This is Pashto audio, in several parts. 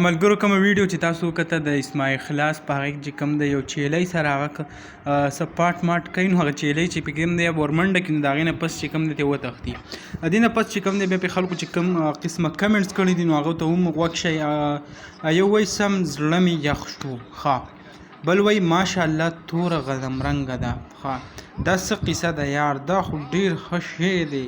ملګرو، کومه ویډیو چې تاسو وکته د اسماعیل خلاص، په هغې کې چې کوم د یو چیلۍ سره هغه څه پاټ ماټ کوي، نو هغه چیلۍ چې پکې کوم دی ورمنډه کړي، نو د هغې نه پس چې کوم دی ترې وتښتي. دې نه پس چې کوم دی بیا پرې خلکو چې کوم قسمه کمنټس کړي دي، نو هغه ته هم غوږ شئ. یو وایي سم زړه مې یخ شو ښه، بل وایي ماشاءالله توره غنم رنګه ده ښه، دا څه قصه ده یار، دا خو ډېر ښه شی دی.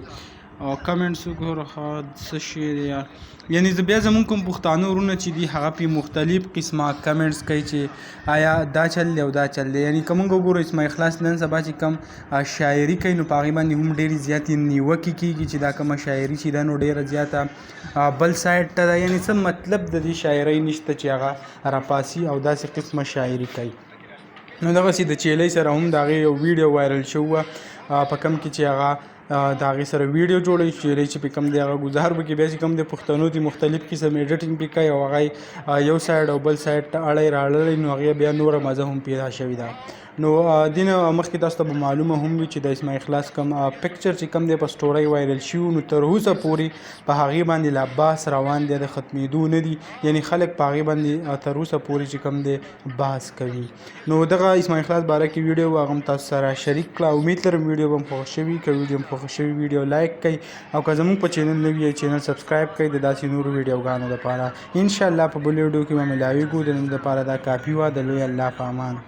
او کمنټس وګوره ښه، څه شی دی یار. یعنی زه بیا زمونږ کوم پښتانه ورونه چې دي، هغه پې مختلف قسمه کمنټس کوي چې آیا دا چل دی او دا چل دی. یعنی که مونږ وګورو، اسماعیل خلاص نن سبا چې کوم شاعري کوي، نو په هغې باندې هم ډېرې زیاتې نیوکې کیږي چې دا کومه شاعري چې ده، نو ډېره زیاته بل سایډ ته ده، یعنی څه مطلب د دې شاعرۍ نشته چې هغه راپاسي او داسې قسمه شاعري کوي. نو دغسې د چیلۍ سره هم د هغې یو ویډیو وایرل شوې وه، په کوم کې چې هغه د هغې سره ویډیو جوړوي، چیلۍ چې په کوم دی هغه ګزار وکړي. بیا چې کوم دی پښتنو دي مختلف قسم ایډیټینګ پې کوي او هغه یو سایډ او بل سایډ ته اړی راړلی، نو هغې بیا نوره مزه هم پیدا شوې ده. نو دینه مخکې تاسو ته به معلومه هم وي چې د اسماعیل خلاص کوم پکچر چې کوم دی په سټوري وایرل شوی، نو تر اوسه پورې په هغې باندې لا بحث روان دی، د ختمېدو نه دی، یعنی خلک په هغې باندې تر اوسه پورې چې کوم دی بحث کوي. نو دغه اسماعیل خلاص باره کې ویډیو هغه هم تاسو سره شریک کړه. امید لرم ویډیو به هم خوښ شوي. که ویډیو هم خوښ شوي، ویډیو لایک کړئ او که زموږ په چینل نوي یئ، چینل سبسکرایب کړئ د داسې نورو ویډیوګانو لپاره. ان شاء الله په بل ویډیو کې به ملاویږو. د نن لپاره دا کافي وه. د لوی الله په امان.